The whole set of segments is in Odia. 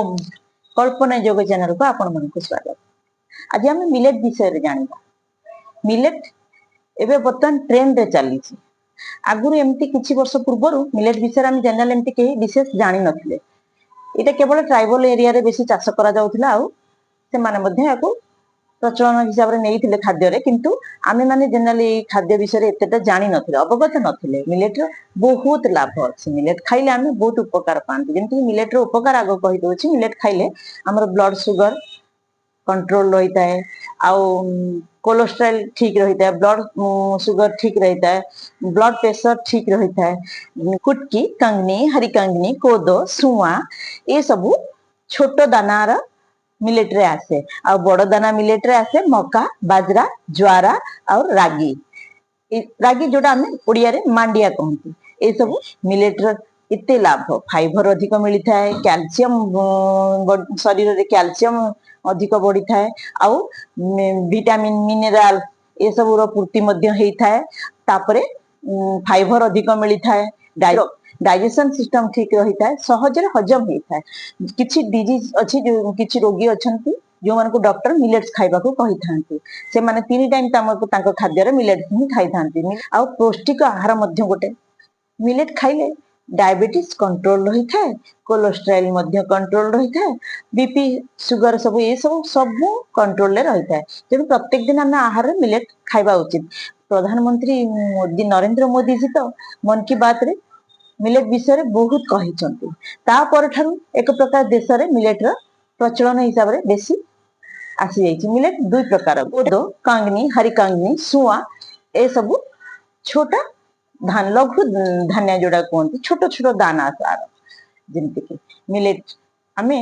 ଓମ୍ କଳ୍ପନା ଯୋଗ ଚ୍ୟାନେଲକୁ ଆପଣମାନଙ୍କୁ ସ୍ୱାଗତ। ଆଜି ଆମେ ମିଲେଟ ବିଷୟରେ ଜାଣିବା। ମିଲେଟ ଏବେ ବର୍ତ୍ତମାନ ଟ୍ରେଣ୍ଡରେ ଚାଲିଛି। ଆଗରୁ ଏମିତି କିଛି ବର୍ଷ ପୂର୍ବରୁ ମିଲେଟ ବିଷୟରେ ଆମେ ଜେନେରାଲ ଏମିତି କେହି ବିଶେଷ ଜାଣିନଥିଲେ। ଏଇଟା କେବଳ ଟ୍ରାଇବାଲ ଏରିଆରେ ବେଶୀ ଚାଷ କରାଯାଉଥିଲା ଆଉ ସେମାନେ ମଧ୍ୟ ଏହାକୁ ପ୍ରଚଳନ ହିସାବରେ ନେଇଥିଲେ ଖାଦ୍ୟରେ। କିନ୍ତୁ ଆମେ ମାନେ ଜେନେରାଲି ଏଇ ଖାଦ୍ୟ ବିଷୟରେ ଏତେଟା ଜାଣିନଥିଲେ, ଅବଗତ ନଥିଲେ। ମିଲେଟର ବହୁତ ଲାଭ ଅଛି। ମିଲେଟ ଖାଇଲେ ଆମେ ବହୁତ ଉପକାର ପାଆନ୍ତି। ଯେମିତିକି ମିଲେଟର ଉପକାର ଆଗ କହିଦଉଛି। ମିଲେଟ ଖାଇଲେ ଆମର ବ୍ଲଡ ସୁଗର କଣ୍ଟ୍ରୋଲ ରହିଥାଏ ଆଉ କୋଲେଷ୍ଟ୍ରଲ ଠିକ ରହିଥାଏ, ବ୍ଲଡ ସୁଗର ଠିକ ରହିଥାଏ, ବ୍ଲଡ ପ୍ରେସର ଠିକ ରହିଥାଏ। କୁଟକି, କଙ୍ଗନୀ, ହରିକଙ୍ଗନୀ, କୋଦୋ, ସୁଆଁ ଏସବୁ ଛୋଟ ଦାନାର ମିଲେଟ ରେ ଆସେ। ଆଉ ବଡ ଦାନା ମିଲେଟ ରେ ଆସେ ମକା, ବାଜରା, ଜ୍ୱାରା ଆଉ ରାଗି। ରାଗି ଯୋଉଟା ଆମେ ଓଡିଆରେ ମାଣ୍ଡିଆ କହନ୍ତି। ଏସବୁ ମିଲେଟ ର ଏତେ ଲାଭ। ଫାଇବର ଅଧିକ ମିଳିଥାଏ, କ୍ୟାଲସିୟମ, ଶରୀରରେ କ୍ୟାଲସିୟମ ଅଧିକ ବଢିଥାଏ ଆଉ ଭିଟାମିନ, ମିନେରାଲ ଏସବୁର ପୂର୍ତ୍ତି ମଧ୍ୟ ହେଇଥାଏ। ତାପରେ ଫାଇବର ଅଧିକ ମିଳିଥାଏ, ଡାଇଜେସନ ସିଷ୍ଟମ ଠିକ ରହିଥାଏ, ସହଜରେ ହଜମ ହେଇଥାଏ। କିଛି ଡିଜିଜ ଅଛି, ଯୋଉ କିଛି ରୋଗୀ ଅଛନ୍ତି ଯୋଉମାନଙ୍କୁ ଡକ୍ଟର ମିଲେଟ୍ସ ଖାଇବାକୁ କହିଥାନ୍ତି, ସେମାନେ 3 ଟାଇମ ତାଙ୍କ ଖାଦ୍ୟରେ ମିଲେଟ୍ସ ହିଁ ଖାଇଥାନ୍ତି। ଆଉ ପୌଷ୍ଟିକ ଆହାର ମଧ୍ୟ ଗୋଟେ। ମିଲେଟ ଖାଇଲେ ଡାଇବେଟିସ କଣ୍ଟ୍ରୋଲ ରହିଥାଏ, କୋଲେଷ୍ଟ୍ରଲ ମଧ୍ୟ କଣ୍ଟ୍ରୋଲ ରହିଥାଏ, ବିପି, ସୁଗର ସବୁ ଏସବୁ ସବୁ କଣ୍ଟ୍ରୋଲରେ ରହିଥାଏ। ତେଣୁ ପ୍ରତ୍ୟେକ ଦିନ ଆମେ ଆହାରରେ ମିଲେଟ ଖାଇବା ଉଚିତ। ପ୍ରଧାନମନ୍ତ୍ରୀ ମୋଦି, ନରେନ୍ଦ୍ର ମୋଦିଜୀ ତ ମନ କି ବାତରେ ମିଲେଟ ବିଷୟରେ ବହୁତ କହିଛନ୍ତି। ତା ପରଠାରୁ ଏକ ପ୍ରକାର ଦେଶରେ ମିଲେଟର ପ୍ରଚଳନ ହିସାବରେ ବେଶୀ ଆସିଯାଇଛି। ମିଲେଟ ଦୁଇ ପ୍ରକାର, କୋଦୋ, କାଙ୍ଗନୀ, ହରିକାଙ୍ଗନୀ, ସୁଆଁ ଏସବୁ ଛୋଟ ଧାନ, ଲଘୁ ଧାନ୍ୟ ଯୋଉଟା କୁହନ୍ତି, ଛୋଟ ଛୋଟ ଦାନା ତାର। ଯେମିତିକି ମିଲେଟ ଆମେ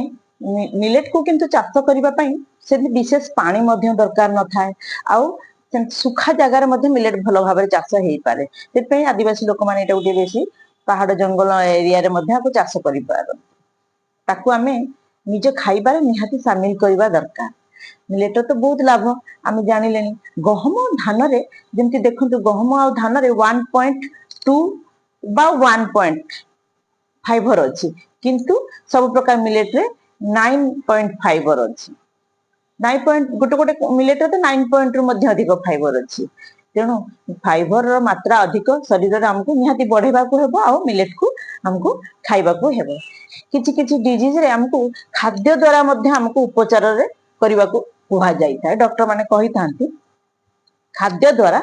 ମିଲେଟକୁ କିନ୍ତୁ ଚାଷ କରିବା ପାଇଁ ସେମିତି ବିଶେଷ ପାଣି ମଧ୍ୟ ଦରକାର ନଥାଏ ଆଉ ସେମିତି ସୁଖା ଜାଗାରେ ମଧ୍ୟ ମିଲେଟ ଭଲ ଭାବରେ ଚାଷ ହେଇପାରେ। ସେଥିପାଇଁ ଆଦିବାସୀ ଲୋକମାନେ ଏଇଟାକୁ ଟିକେ ବେଶୀ ପାହାଡ ଜଙ୍ଗଲ ଏରିଆରେ ମଧ୍ୟ ଆକୁ ଚାଷ କରିପାରନ୍ତି। ତାକୁ ଆମେ ନିଜ ଖାଇବାରେ ନିହାତି ସାମିଲ କରିବା ଦରକାର। ମିଲେଟର ତ ବହୁତ ଲାଭ ଆମେ ଜାଣିଲେଣି। ଗହମ ଧାନରେ ଯେମିତି ଦେଖନ୍ତୁ, ଗହମ ଆଉ ଧାନରେ 1.2 ବା 1 ପଏଣ୍ଟ ଫାଇବର ଅଛି, କିନ୍ତୁ ସବୁ ପ୍ରକାର ମିଲେଟରେ 9 ପଏଣ୍ଟ ଫାଇବର ଅଛି। 9 ପଏଣ୍ଟ, ଗୋଟେ ଗୋଟେ ମିଲେଟରେ ତ 9 ପଏଣ୍ଟ ରୁ ମଧ୍ୟ ଅଧିକ ଫାଇବର ଅଛି। ତେଣୁ ଫାଇବର ର ମାତ୍ରା ଅଧିକ ଶରୀରରେ ଆମକୁ ନିହାତି ବଢେଇବାକୁ ହେବ ଆଉ ମିଲେଟକୁ ଆମକୁ ଖାଇବାକୁ ହେବ। କିଛି କିଛି ଡିଜିଜ ରେ ଆମକୁ ଖାଦ୍ୟ ଦ୍ଵାରା ମଧ୍ୟ ଆମକୁ ଉପଚାରରେ କରିବାକୁ କୁହାଯାଇଥାଏ। ଡକ୍ଟର ମାନେ କହିଥାନ୍ତି, ଖାଦ୍ୟ ଦ୍ଵାରା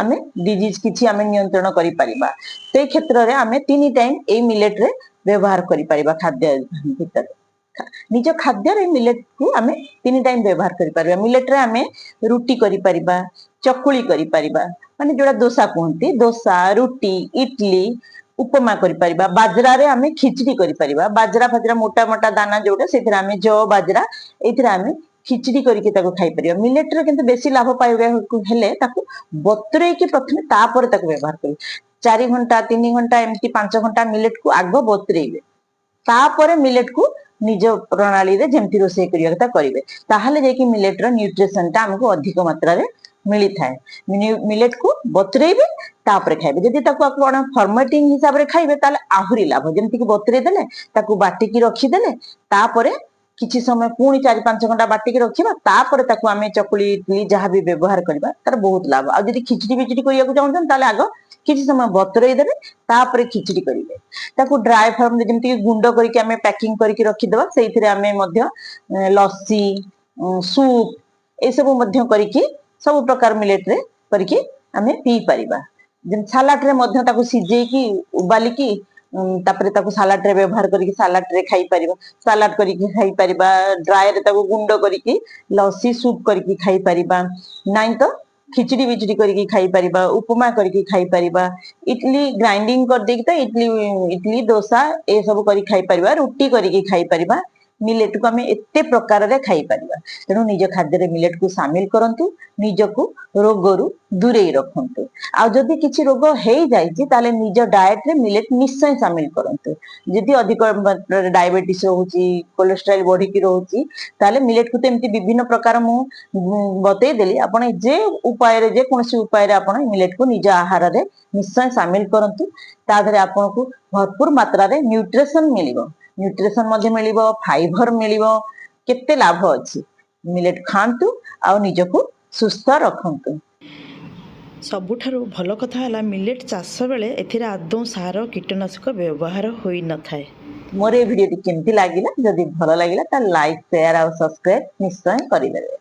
ଆମେ ଡିଜିଜ କିଛି ଆମେ ନିୟନ୍ତ୍ରଣ କରିପାରିବା। ସେଇ କ୍ଷେତ୍ରରେ ଆମେ 3 ଟାଇମ ଏଇ ମିଲେଟରେ ବ୍ୟବହାର କରିପାରିବା। ଖାଦ୍ୟ ଭିତରେ, ନିଜ ଖାଦ୍ୟରେ ମିଲେଟକୁ ଆମେ 3 ଟାଇମ ବ୍ୟବହାର କରିପାରିବା। ମିଲେଟରେ ଆମେ ରୁଟି କରିପାରିବା, ଚକୁଳି କରିପାରିବା, ମାନେ ଯୋଉଟା ଦୋସା କୁହନ୍ତି, ଦୋସା, ରୁଟି, ଇଟଲି, ଉପମା କରିପାରିବା। ବାଜରାରେ ଆମେ ଖିଚଡି କରିପାରିବା। ବାଜରା ଫାଜରା ମୋଟା ମୋଟା ଦାନା ଯୋଉଟା, ସେଥିରେ ଆମେ ଜଅ, ବାଜରା ଏଇଥିରେ ଆମେ ଖିଚଡି କରିକି ତାକୁ ଖାଇପାରିବା। ମିଲେଟରେ କିନ୍ତୁ ବେଶୀ ଲାଭ ପାଇବାକୁ ହେଲେ ତାକୁ ବତୁରେଇକି ପ୍ରଥମେ ତାପରେ ତାକୁ ବ୍ୟବହାର କରିବେ। 4 ଘଣ୍ଟା, 3 ଘଣ୍ଟା, ଏମିତି 5 ଘଣ୍ଟା ମିଲେଟକୁ ଆଗ ବତୁରେଇବେ। ତାପରେ ମିଲେଟକୁ ନିଜ ପ୍ରଣାଳୀରେ ଯେମିତି ରୋଷେଇ କରିବା କଥା କରିବେ। ତାହେଲେ ଯାଇକି ମିଲେଟର ନ୍ୟୁଟ୍ରିସନ ଟା ଆମକୁ ଅଧିକ ମାତ୍ରାରେ ମିଳିଥାଏ। ମିଲେଟକୁ ବତୁରେଇବେ, ତାପରେ ଖାଇବେ। ଯଦି ତାକୁ ଆପଣ ଫର୍ମେଟିଂ ହିସାବରେ ଖାଇବେ, ତାହେଲେ ଆହୁରି ଲାଭ। ଯେମିତିକି ବତୁରେଇ ଦେଲେ, ତାକୁ ବାଟିକି ରଖିଦେଲେ, ତାପରେ କିଛି ସମୟ ପୁଣି 4-5 ଘଣ୍ଟା ବାଟିକି ରଖିବା, ତାପରେ ତାକୁ ଆମେ ଚକୁଳି, ଇଟଲି ଯାହା ବି ବ୍ୟବହାର କରିବା, ତାର ବହୁତ ଲାଭ। ଆଉ ଯଦି ଖିଚଡି ବିଚଡି କରିବାକୁ ଚାହୁଁଛନ୍ତି, ତାହେଲେ ଆଗ କିଛି ସମୟ ବତୁରେଇ ଦେବେ, ତାପରେ ଖିଚଡି କରିବେ। ତାକୁ ଡ୍ରାଏ ଫର୍ମରେ ଯେମିତିକି ଗୁଣ୍ଡ କରିକି ଆମେ ପ୍ୟାକିଂ କରିକି ରଖିଦବା। ସେଇଥିରେ ଆମେ ମଧ୍ୟ ଲସି, ସୁପ୍ ଏସବୁ ମଧ୍ୟ କରିକି ସବୁ ପ୍ରକାର ମିଲେଟରେ କରିକି ଆମେ ପିଇ ପାରିବା। ଯେମିତି ସାଲାଡରେ ମଧ୍ୟ ତାକୁ ସିଝେଇକି, ଉବାଲିକି, ତାପରେ ତାକୁ ସାଲାଡରେ ବ୍ୟବହାର କରିକି ସାଲାଡରେ ଖାଇପାରିବା, ସାଲାଡ କରିକି ଖାଇପାରିବା। ଡ୍ରାଏରେ ତାକୁ ଗୁଣ୍ଡ କରିକି ଲସି, ସୁପ୍ କରିକି ଖାଇପାରିବା। ନାଇଁ ତ ଖିଚଡି ବିଚଡି କରିକି ଖାଇପାରିବା, ଉପମା କରିକି ଖାଇପାରିବା। ଇଟଲି ଗ୍ରାଇଣ୍ଡିଙ୍ଗ କରିଦେଇକି ତ ଇଟଲି ଇଟଲି ଦୋସା ଏସବୁ କରିକି ଖାଇପାରିବା, ରୁଟି କରିକି ଖାଇପାରିବା। ମିଲେଟକୁ ଆମେ ଏତେ ପ୍ରକାରରେ ଖାଇପାରିବା। ତେଣୁ ନିଜ ଖାଦ୍ୟରେ ମିଲେଟକୁ ସାମିଲ କରନ୍ତୁ, ନିଜକୁ ରୋଗରୁ ଦୂରେଇ ରଖନ୍ତୁ। ଆଉ ଯଦି କିଛି ରୋଗ ହେଇଯାଇଛି, ତାହେଲେ ନିଜ ଡାଏଟରେ ମିଲେଟ ନିଶ୍ଚୟ ସାମିଲ କରନ୍ତୁ। ଯଦି ଅଧିକ ମାତ୍ରାରେ ଡାଇବେଟିସ ରହୁଛି, କୋଲେଷ୍ଟ୍ରଲ ବଢିକି ରହୁଛି, ତାହେଲେ ମିଲେଟକୁ ତ ଏମିତି ବିଭିନ୍ନ ପ୍ରକାର ମୁଁ ବତେଇ ଦେଲି। ଆପଣ ଯେ ଉପାୟରେ, ଯେକୌଣସି ଉପାୟରେ ଆପଣ ମିଲେଟକୁ ନିଜ ଆହାରରେ ନିଶ୍ଚୟ ସାମିଲ କରନ୍ତୁ। ତା ଦେହରେ ଆପଣଙ୍କୁ ଭରପୁର ମାତ୍ରାରେ ନ୍ୟୁଟ୍ରିସନ ମିଳିବ। ନ୍ୟୁଟ୍ରିସନ ମଧ୍ୟ ମିଳିବ, ଫାଇବର ମିଳିବ, କେତେ ଲାଭ ଅଛି। ମିଲେଟ ଖାଆନ୍ତୁ ଆଉ ନିଜକୁ ସୁସ୍ଥ ରଖନ୍ତୁ। ସବୁଠାରୁ ଭଲ କଥା ହେଲା, ମିଲେଟ୍ ଚାଷ ବେଳେ ଏଥିରେ ଆଦୌ ସାର, କୀଟନାଶକ ବ୍ୟବହାର ହୋଇନଥାଏ। ମୋର ଏଇ ଭିଡିଓଟି କେମିତି ଲାଗିଲା? ଯଦି ଭଲ ଲାଗିଲା, ତାହେଲେ ଲାଇକ୍, ସେୟାର ଆଉ ସବସ୍କ୍ରାଇବ ନିଶ୍ଚୟ କରିଦେବେ।